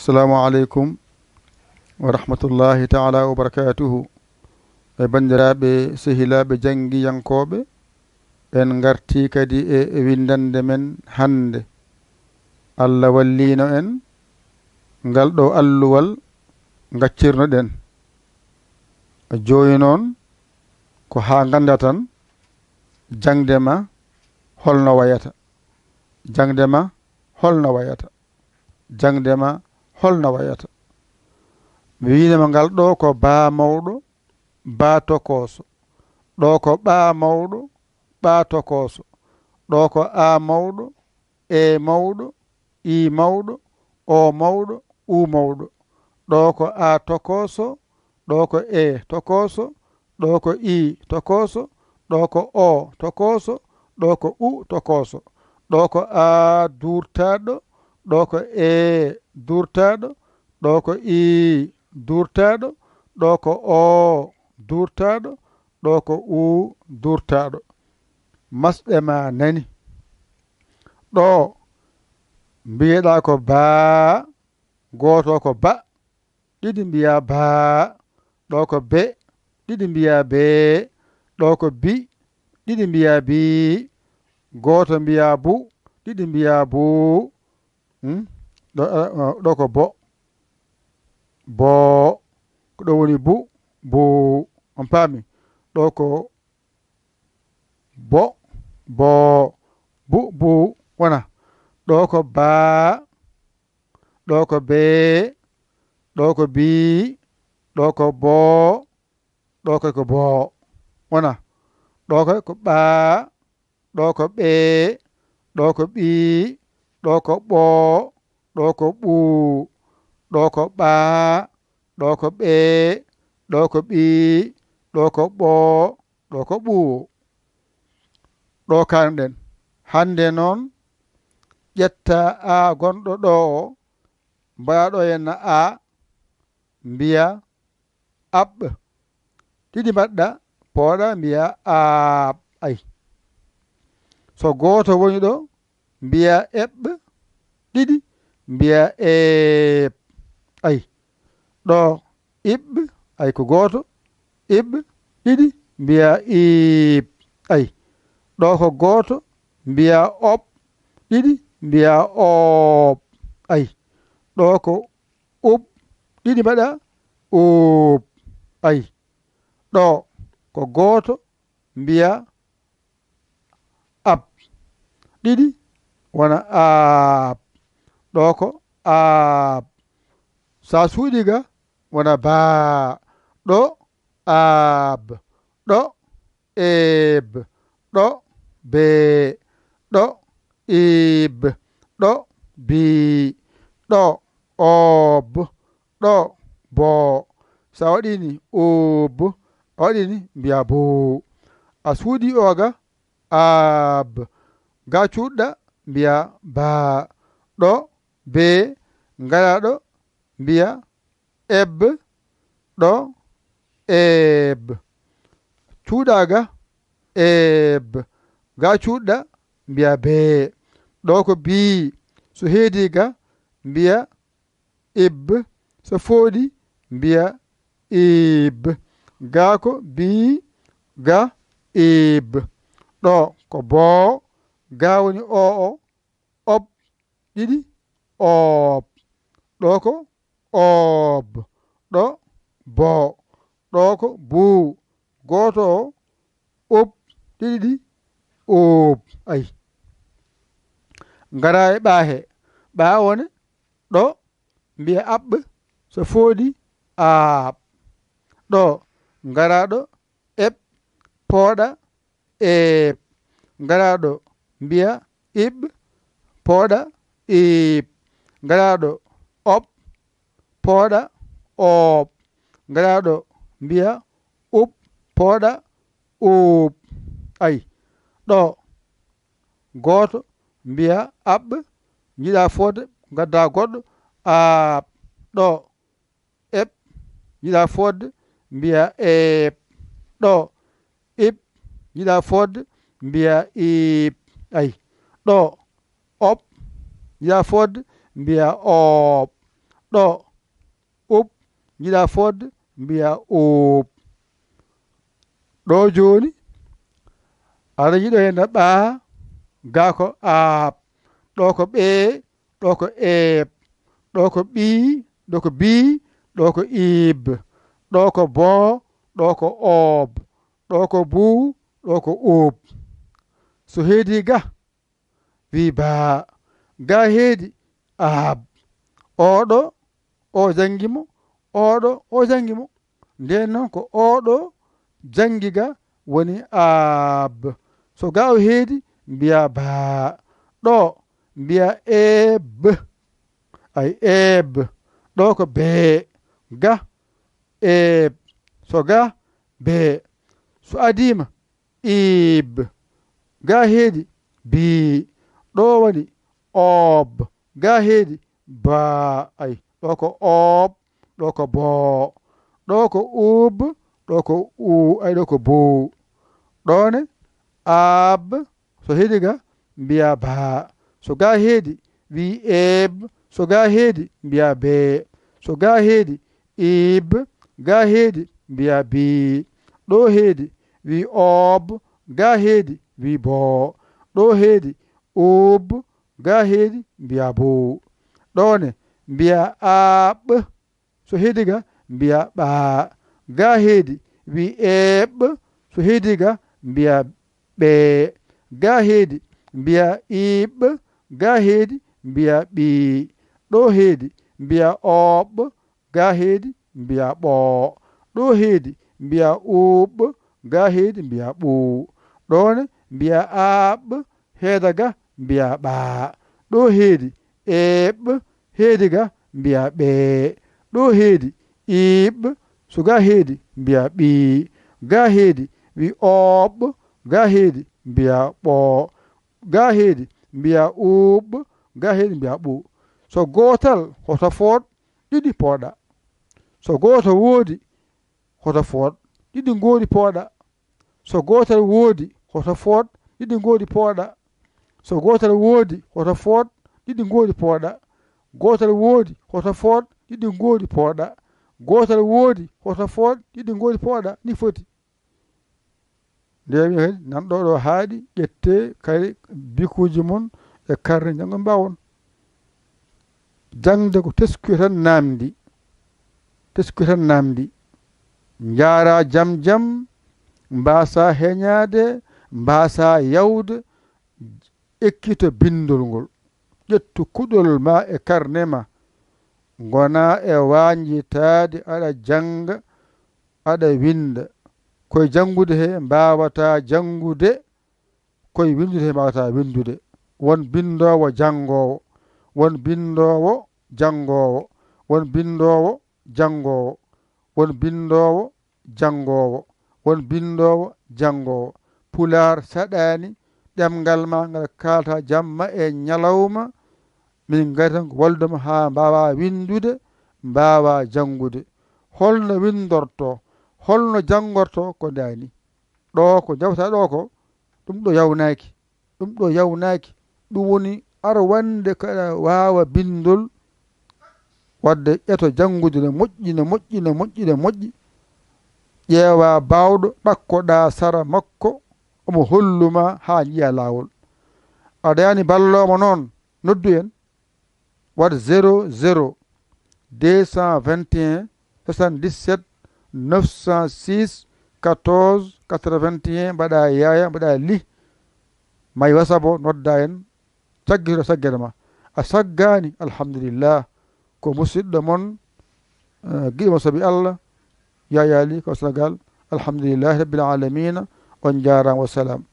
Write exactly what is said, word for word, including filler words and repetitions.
Assalamu aleykum wa rahmatullahi taala wa barakatuhu. E banndiraaɓe, sehilaaɓe janngiyankooɓe, en ngartii kadi e, e winndannde men hannde. Allah walliino en ngal ɗo alluwal ngaccirno-ɗen. Jooni noon, ko haa ngannda tan, jaŋde ma holno wayata. Jaŋde ma holno wayata. Jaŋde ma holno wayata. Mi wiinama ngal ɗo ko baa mawɗo, baa tokooso. Ɗo ko ɓaa mawɗo, ɓaa tokooso. Ɗo ko aa mawɗo, ee mawɗo, ii mawɗo, oo mawɗo, uu mawɗo. Ɗo ko aa tokooso, ɗo ko ee tokooso, ɗo ko ii tokooso, ɗo ko oo tokooso, ɗo ko u tokooso. Ɗo ko aa duurtaaɗo, ɗo ko ee duurtaaɗo, ɗo ko ii duurtaaɗo, ɗo ko oo duurtaaɗo, ɗo ko uu duurtaaɗo. Masɗe ma nani. Ɗo mbiyeɗaa ko baa, gooto ko ba, ɗiɗi mbiyaa baa, ɗo ko be, ɗiɗi mbiyaa bee, ɗo ko bi, ɗiɗi mbiyaa bii, gooto mbiyaa bu, ɗiɗi mbiyaa buu. Hmm? Ɗo, eh, eh, ɗo ko bo, boo, ko ɗo woni bu, buu. On paami? Ɗo ko bo, boo, bu, buu. Wona. Ɗo ko baa, ɗo ko bee, ɗo ko bii, ɗo ko boo, ɗo kay ko boo. Wona. Ɗo kay ko ɓaa, ɗo ko ɓee, ɗo ko ɓii, ɗo ko ɓoo, ɗo ko ɓuu, ɗo ko ɓaa, ɗo ko ɓee, ɗo ko ɓii, ɗo ko ɓoo, ɗo ko ɓuu. Ɗo kaanɗen. Hannde noon, ƴetta aa gonɗo ɗo o, mbaɗa ɗo henna aa, mbiya aɓ. Ɗiɗi mbaɗɗa, pooɗa, mbiya aaɓ. Ay. So gooto woni ɗo, mbiya eɓ. Ɗiɗi, mbiya eeɓ. Ay. Ɗo iɓ, ay ko gooto. Iɓ, ɗiɗi, mbiya iiɓ. Ay. Ɗo ko gooto, mbiya oɓ. Ɗiɗi, mbiya ooɓ. Ay. Ɗo ko uɓ, ɗiɗi mbaɗa uuɓ. Ay. Ɗo ko gooto, mbiya aɓ. Ɗiɗi, wona aaɓ. Ɗo ko aaɓ. So a suuɗii ga, wona baa. Ɗo aaɓ. Ɗo eeɓ. Ɗo bee. Ɗo iiɓ. Ɗo bii. Ɗo ooɓ. Ɗo boo. So a waɗii ni uuɓ, a waɗii ni mbiya buu. A suuɗii o ga aaɓ. Ga cuuɗɗa mbiya baa. Ɗo bee, ngaraa ɗo mbiya eɓ. Ɗo eeɓ. Cuuɗaa ga eeɓ. Ga cuuɗɗa mbiya bee. Ɗo ko bii. So heedii ga mbiya iɓ. So fooɗi mbiya iiɓ. Ga ko bii, ga iiɓ. Ɗo ko boo. Ga woni oo o. Oɓ. Ɗiɗi, ooɓ. Ɗo ko oob. Ɗo boo. Ɗo ko buu. Gooto o, uɓ. Ɗiɗi ɗi, uuɓ. Ay. Ngaraa e ɓaa he. Ɓaa wone ɗo mbiya aɓ. So fooɗi aaɓ. Ɗo ngaraa ɗo eɓ, pooɗa eeɓ. Ngaraa ɗo mbiya iɓ, pooɗa iiɓ. Ngaraa ɗo oɓ, pooɗa ooɓ. Ngaraa ɗo mbiya uɓ, pooɗa uuɓ. Ay. Ɗo gooto mbiya aɓ, njiɗaa fooɗde, ngaddaa goɗɗo, aaɓ. Ɗo eɓ, njiɗaa fooɗde, mbiya eeɓ. Ɗo iɓ, njiɗaa fooɗde, mbiya iiɓ. Ay. Ɗo oɓ, njiɗaa fooɗde, mbiya ooɓ. ɗo. Ub, njiɗa fodde, mbiya ub. Ɗo jooni, aɗa yiɗo heen ɓaa, ga ko aaɓ. Ɗo ko ɓee, ɗo ko eeɓ. Ɗo ko ɓii, ɗo ko bii, ɗo ko iib. Ɗo ko boo, ɗo ko oob. Ɗo ko buu, ɗo ko uub. So heedii ga, wii baa. Ga heedi aaɓ. Oɗo, o janngi mo. Oɗo, o janngi mo. Ndeen noon ko oɗo janngi ga woni aaɓ. So ga o heedi, mbiya baa. Ɗo, mbiya eeɓ. Ay, eeɓ. Ɗo ko bee. Ga, eeɓ. So ga, bee. So adiima, iib. Ga heedi, bii. Ɗo woni oob. Ga heedi, baa. Ay, ɗo ko oob, ɗo ko boo. Ɗo ko uub, ɗo ko uu, ay, ɗo ko buu. Ɗo ne, aaɓ, so heedi ga, mbiya baa. So ga heedi, wii eeɓ. So ga heedi, mbiya bee. So ga heedi, iib. Ga heedi, mbiya bii. Ɗo heedi, wii oob. Ga heedi, wii boo. Ɗo heedi, uub. Ga heedi, mbiya buu. Ɗo ne, mbiya aaɓ. So heedi ga, mbiya ɓaa. Ga heedi, wii eeɓ. So heedi ga, mbiya ɓee. Ga heedi, mbiya iib. Ga heedi, mbiya ɓii. Ɗo heedi, mbiya ooɓ. Ga heedi, mbiya ɓoo. Ɗo heedi, mbiya uuɓ. Ga heedi, mbiya ɓuu. Ɗo ne, mbiya aaɓ. Heeda ga, mbiya ɓaa. Ɗo heedi, eeɓ. Heedi ga, mbiya ɓee. Ɗo heedi, iib. So ga heedi, mbiya ɓii. Ga heedi, wii ooɓ. Ga heedi, mbiya ɓoo. Ga heedi, mbiya uuɓ. Ga heedi, mbiya ɓuu. So gootal, hoto fooɗ, ɗiɗi pooɗa. So gooto woodi, hoto fooɗ, ɗiɗi ngoodi pooɗa. So gootal woodi, hoto fooɗ, ɗiɗi ngoodi pooɗa. So gootal woodi, hoto fooɗ, ɗiɗi ngoodi pooɗa. Gootal woodi, hoto fooɗ, ɗiɗi ngoodi pooɗa. Gootal woodi, hoto fooɗ, ɗiɗi ngoodi pooɗa. Ni foti. Nde wiya kadi, nan ɗo ɗo haaɗi, ƴettee kadi bikuuji mon e karne, njanngo mbaawon. Jaŋde ko teskuya tan naamndi, teskuya tan naamndi. Njaaraa jam jam, mbaasaa heñaade, mbaasaa yawde, ekkito binndol ngol. Ƴettu kuɗol ma e karne ma, ngonaa e waañjitaade aɗa jannga, aɗa winnda. Koye janngude he mbaawataa janngude, koye winndude he mbaawataa winndude. Won binndoowo janngoowo, won binndoowo janngoowo, won binndoowo janngoowo, won binndoowo janngoowo, won binndoowo janngoowo. Pulaar saɗaani, ɗemngal ma ngal kaalata jamma e ñalawma, min ngari tan ko wallude ma haa mbaawaa winndude, mbaawaa janngude. Holno winndortoo, holno janngortoo, ko ndaani. Ɗo ko jawta ɗo ko, ɗum ɗo yawnaaki. Ɗum ɗo yawnaaki. Ɗum woni ar wonde kaɗa waawa binndol, wadde ƴeto janngude no moƴƴi, no moƴƴi, no moƴƴi, no moƴƴi. Ƴeewa baawɗo, ɗakkoɗaa sara makko, omo hollu ma haa njiya laawol. Aɗa yaani balloowo ma noon, noddu en. Waɗ zéro zéro deux cent vingt et un soixante-dix-sept neuf cent six quatorze quatre-vingt-un, mbaɗa yaaya, mbaɗa lih, may wasabo, nodda en, caggito saggere ma. A saggaani, alhamdulillah. Ko musidɗo mon, eh, giɗo mo sabi Allah, Yaya Ly, ko Sénégal. Alhamdulillahi Rabbil Alamina. On njaaraama, wassalam.